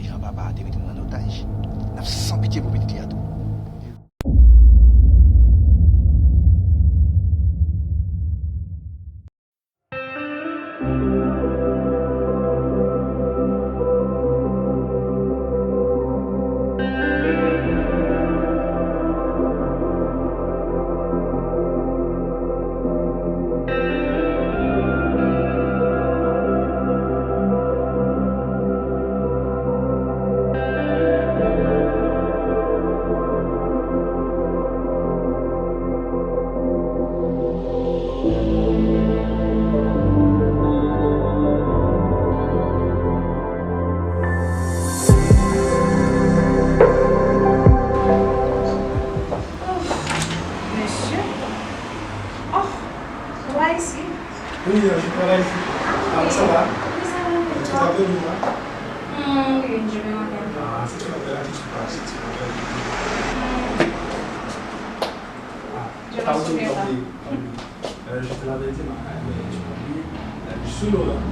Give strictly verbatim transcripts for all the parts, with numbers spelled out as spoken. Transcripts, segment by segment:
Jan papa a te mete m an otaj, n ap san pitye pou pitit li a tou. Mesye. Oh, ou Ayisyen? Oui, euh, je travaille ici. Ah, oui. Comment ça va? Oui, ça va, et toi? Tu t'appelles Nora? Hmm, oui, je me rappelle. Ah, si tu m'appelles à qui tu parles, si tu m'appelles. Hmm. Ah, je me souviens pas. Tant pis, tant pis. Euh, je te l'avais dit, ma, mais tu m'oublies. Euh, je suis Laurent.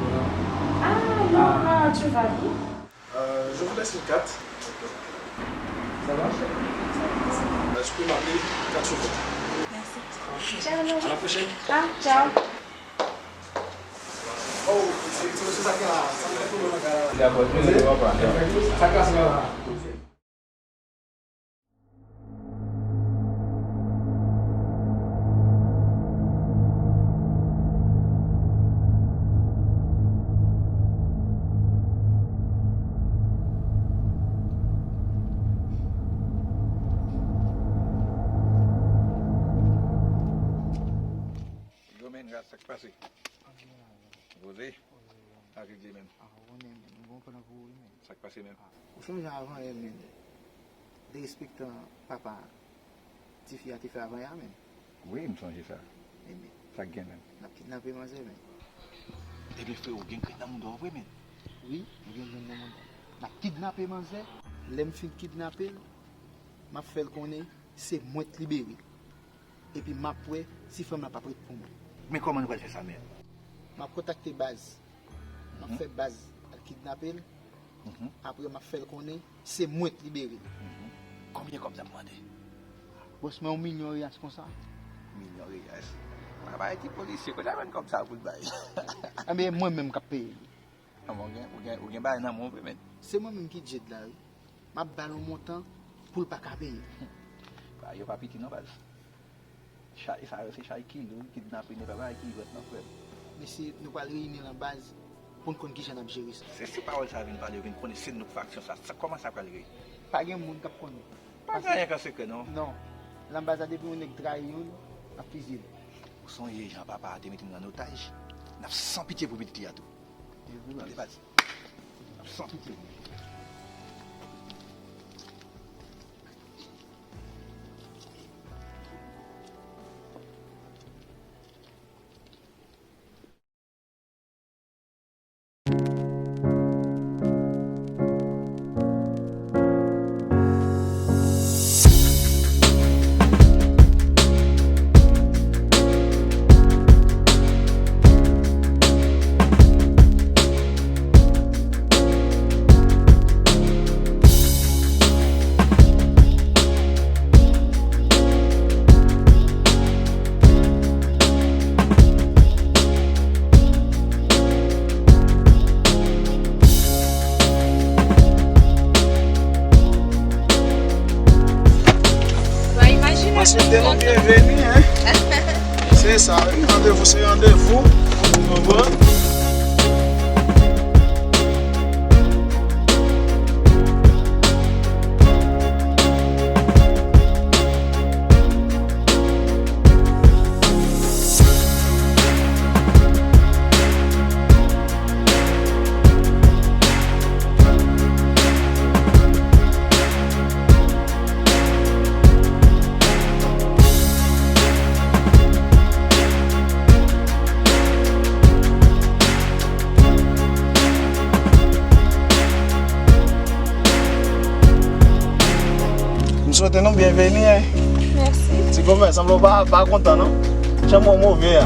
Laurent. Ah, Laurent, tu vas bien? Euh, je vous laisse une carte. Ça va? Euh, tu peux m'appeler quand tu veux. Merci. Ciao, Laurent. À la prochaine. Ah, ciao. Oh, c'est, c'est, c'est ça qui a, ça qui a tout le monde. Sa k pase la? Yo, men, gad sa k pase. Poze. Avèk Dye menm. Ah, ou konnen, men, m gon pran pou ou, men. Sa k pase menm? Ou sonje avan yè, men, derespektan papa tifi a te fè avan yè a, men? Wi, m sonje sa. Ebyen, sa k gen menm? N ap kidnape manzè, men. Ebyen, freo, ou gen grenn nan mouda w vre, men. Wi, m gen grenn nan mouda m. N ap kidnape manzè. Lè m fin kidnape l, m ap fè l konnen se mwen k libere l. Epi m ap wè si fanm lan p ap ret pou mwen. Men kòman nou pral fè sa, men? M ap kontakte baz. M ap fè baz al kidnape l. Apre, m ap fè l konnen se mwen k libere l. Konbyen kòb n ap mande? Bòs mwen, yon milyon reyas konsa. Milyon reyas? Travay ti polisye, kote l ap jwenn kòb sa pou l bay? Enben, mwen menm k ap peye li. Anben, ou gen, ou gen, ou gen bagay nan men w vre, men. Se mwen menm ki Djed la, wi. M ap ba l yon montan pou l pa ka peye. Bagay yo pa piti non, baz. Chay sa yo, se chay ki lou, kidnapin, e pa bagay ki jwèt non, frè m. Mesye, nou pral reyini l an baz pou n konn kijan n ap jere sa. Se si pawòl sa vin pale, yo vin konnen se nou k fè aksyon sa, sa, kòman sa pral reye? Pa gen moun k ap konnen. Pa gen anyen k an sekrè, non. Non. L an baz la, depi yon nèg trayi youn, n ap fizye l. Ou sonje jan papa a te mete m nan otaj? N ap san pitye pou pitit li a tou. Tande, baz. N ap san pitye. Mwen swete nou byenveni, en. Se sa, wi, randevou se randevou, ou konprann? M swete nou byenveni, en. Mèsi. Ti kòmè, sanble w pa, pa kontan, non? Janm ou move a.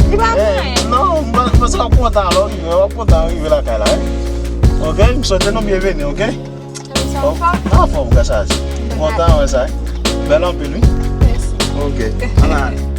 Li pa pou anyen. Non, m pa, m panse w ap kontan lè w rive, w ap kontan rive lakay la, en. Ok, m swete nou byenveni, ok? Anfòm? Anfòm, gras a Dye. Kontan wè sa, wi. Bèl anpil, wi. Mèsi. Ok, ann ale.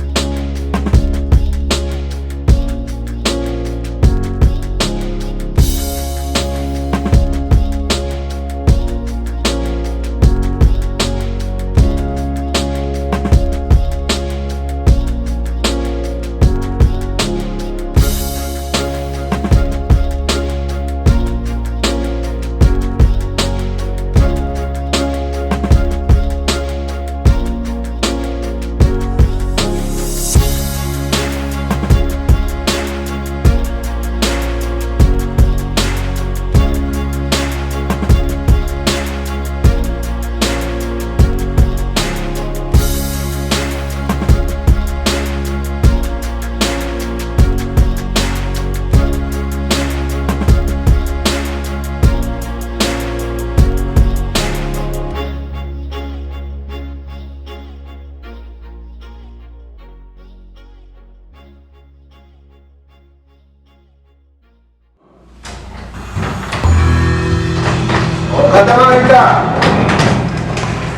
Tata Marita!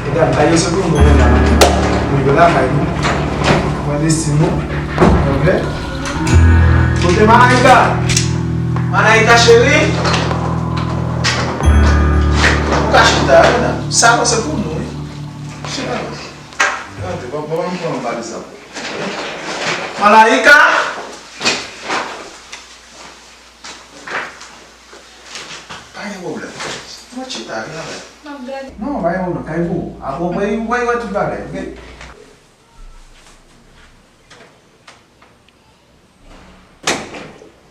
Medam, bagay yo se pou nou, medam. Nou rive lakay nou. Mwen desi nou. Oke? Kote Malaika? Malaika cheri? Ou ka chita, medam. Sa yo se pou nou, wi. Chita. Gade, bon, bon, bon, bon, ba li sa. Malaika! Pa gen pwoblèm. Mwen chita, vin avè m. M ap gade. Non, pa gen pwoblèm, kay pou ou. Apre, ou pral, ou pral wè tout bagay, oke?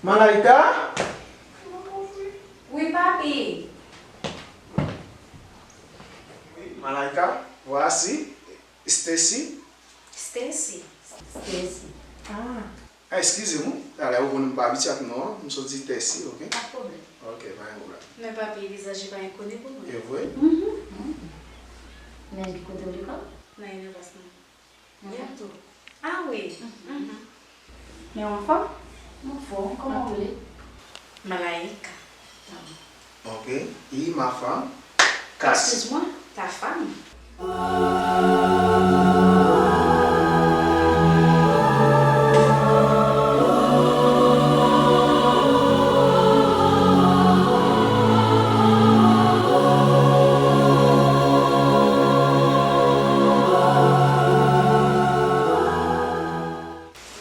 Malaika? Wi, papi. Wi, Malaika, vwasi Stacy. Stacy. Stacy. Ah. Ah, eskize m, wi. Talè ou konnen m pa abitye ak non an, m sot di Tèsi, oke? Pa pwoblèm. Oke, pa gen pwoblèm. Men papi, vizaj li pa enkoni pou mwen. E vre? Mhm. Men ki kote w lekòl? Nan Innovas nan. Biyento. Ah wi. Mhm. Men w anfòm? M anfòm, kòman w rele? Malaika. Ok. I, ma femme. Kas. Excuse-moi, ta femme.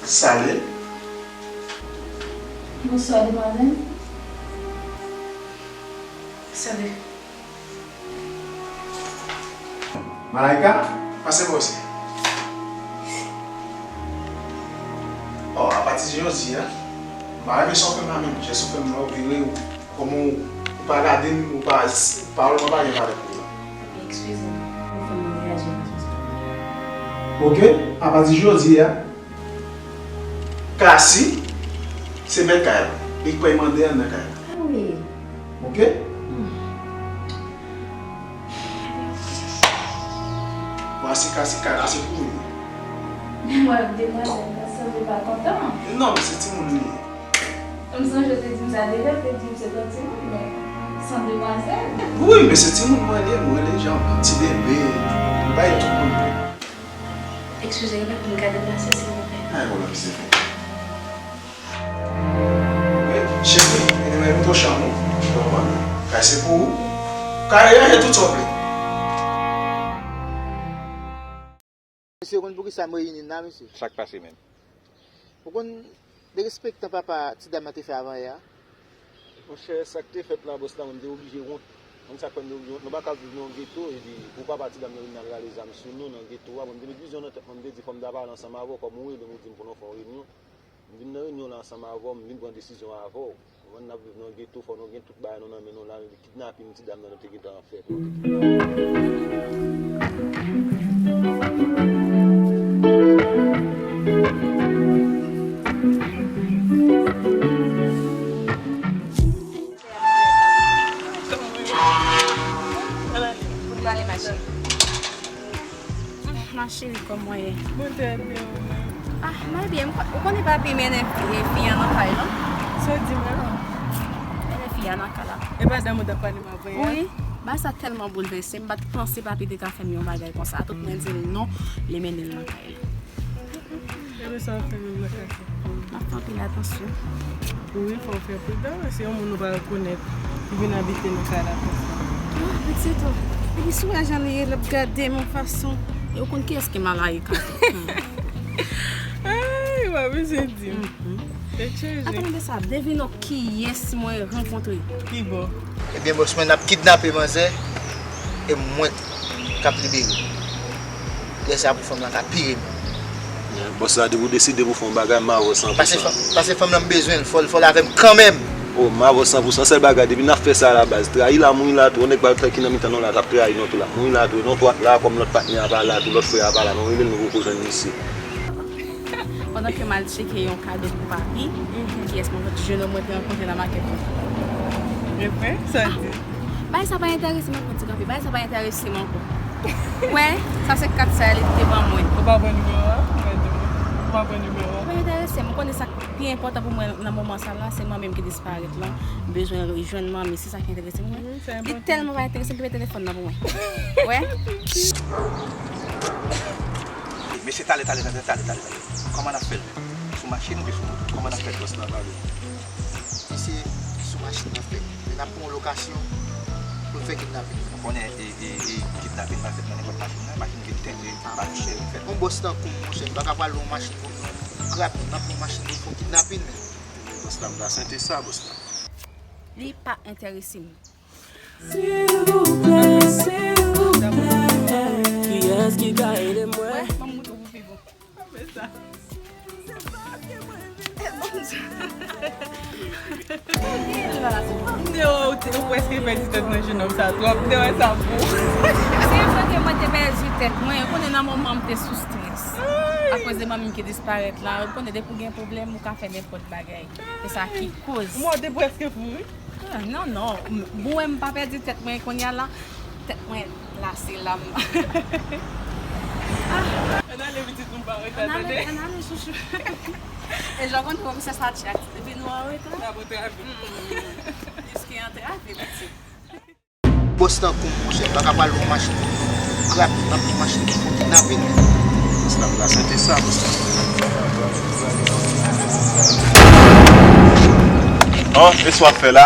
Salye. Bonswa, demwazèl. Salye. Malaika, pase bò isi. Oh, apati de jodi a, m pa renmen sa w fè m la menm. Jès ou fè m la, ou vire, ou, kòman ou, ou pa gade m, ou pa, pawòl mwen pa gen valè pou ou la. Eskize m, ou fè m reyaji nan sans pa m. Ok, apati de jodi a, Kasi se mèt kay la. Li k pral mande anndan kay la. Ah wi. Ok? Hmm. Vwasi Kasi kay la, se pou ou li ye. Men mwen, demwazèl, mwen sanble pa kontan. Non, men se timoun li ye. M sonje w te di m sa deja, w te di m se yon timoun, men se yon demwazèl. Wi, men se timoun mwen li ye, mwen li jan yon ti bebe. M bay tout moun vre. Eskize, m ka deplase, silvouplè? Pa gen pwoblèm, se fè. Wi, cheri, anyway, nou tou chanm ou. Ou konprann? Kay se pou ou. Kay ranje tout sa w vle. Mesye, ou konn poukisa m reyini n la, mesye? Sa k pase menm? Ou konn derespektan papa ti dam nan te fè avanyè a? Monchè, sa k te fèt la, bòs la, mwen m te oblije wont. Konn sa k fè m te oblije wont? Nou pa ka viv nan yon geto, epi pou papa ti dam nan vin al rale zam sou nou nan geto a. Mwen m te met vizyon nan tèt mwen, m te di fò m ta pale ansanm avè w, kòm ou rele m, ou di m pou nou fè yon reyinyon. M vin nan reyinyon la ansanm avè w, m vin pran desizyon avè w. Ou konprann, n ap viv nan yon geto, fò nou gen tout bagay nou nan men nou la, kidnapin ti dam nan nou te gentan fè. Pou n ale mache. Ma chérie, kòman w ye? Mwen trè byen, ou menm? Ah, mwen byen. M ko-, ou konnen papi mennen fi, fi an nan kay la? Sa w di mwen la? Mennen fi an nan kay la. E pa dam ou t ap pale m apre a? Wi, bagay sa tèlman boulvèse m, m pa t panse papi te ka fè m yon bagay konsa. Tout mwen di l non, li mennen l nan kay li. Ebyen sa w ap fè menm nan kay sa? M ap fè anpil atansyon. Wi, fò w fè pridan, se yon moun ou pa rekonèt ki vin abite nan kay la konsa. Ah, pitit o. Epi sou wè jan li ye, l ap gade m yon fason. E ou konn kiyès ki mal a Ricardo? Ay, w ap bezwen di m. Tèt chaje. Atann de sa, devine kiyès mwen rankontre. Ki bò? Ebyen, bòs mwen, n ap kidnape manzè, e mwen k ap libere l. Lè sa pou fanm lan ka pire m. Men bòs la, depi w deside pou fè yon bagay, m avè w san pou san. Paske fanm, paske fanm lan m bezwen l, fò l, fò l avè m kanmenm. O, m avè w san pou san. Sèl bagay, depi n ap fè sa la baz, trayi la, mouri la tou. Yon nèg pa fè ki nan mitan nou la, t ap trayi nou tou la. Mouri la tou. Non, twa la, kòm lòt patnè a pa la tou, lòt frè a pa la, nou rele l, nou poko jwenn misye. Pandan ke m al tcheke yon kado pou papi, kiyès mwen, jennonm mwen te rankontre nan makèt la. Refren? Sa l di? Bagay sa pa enterese m ankò, ti kanpe. Bagay sa pa enterese m ankò. Wè, sa se kat sa li te ban mwen. Ou pa pran nimewo a? Ou pa pran nimewo a? Pa enterese m. Ou konnen sa k pi enpòtan pou mwen nan moman sa la, se manmi m ki disparèt lan. M bezwen rejwenn manmi, se sa ki enterese m. Li tèlman pa enterese m, li pete telefòn nan pou mwen. Wè? Mesye, talè, talè, talè, talè, talè, talè. Kòman n ap fè l? Sou machin oubyen sou moto? Kòman n ap fè l? Bòs la pale. Mesye, sou machin n ap fè l. Men n ap pran yon lokasyon pou n fè kidnapin. Ou konnen, e, e, e, kidnapin pa fèt nan nenpòt machin, non. Machin vin tente, pa chè, fèt. Yon bòs tankou m, monchè, m pa ka pral yon machin pou m, grab, n ap pran yon machin pou n fè yon kidnapin, men. Bòs la, m pa sante sa, bòs la. Li pa enterese m. Silvouplè, silvouplè, kiyès ki ka ede mwen? Wè, ban m moutre w pou pi bon. Pa fè sa. Se pa ke mwen vin. Eh, bon Dye. M te wè w te, ou prèske pèdi tèt nan jennonm sa twòp. M te wè sa pou ou. Se vre ke mwen te pèdi tèt mwen. Ou konnen nan moman m te sou strès. Akoz de manmi m ki disparèt la. Ou konnen depi w gen pwoblèm, ou ka fè nenpòt bagay. Se sa ki koz. Mwen te prèske fou, wi. Ah, non, non. M, bon, wè, m pa pèdi tèt mwen kounye a la. Tèt mwen plase la. M Ann ale, pitit, nou pa anreta, tande. Ann ale, ann ale, chouchou. E jan w konn komisè sa tchak, depi nou anreta. N ap antrave. Plis ke antrave, pitit. Bòs tankou m, monchè, m pa ka pral yon machin pou grab, n ap yon machin pou fè kidnapin. Bòs la, m pa sante sa, bòs la. An, e sa w ap fè la?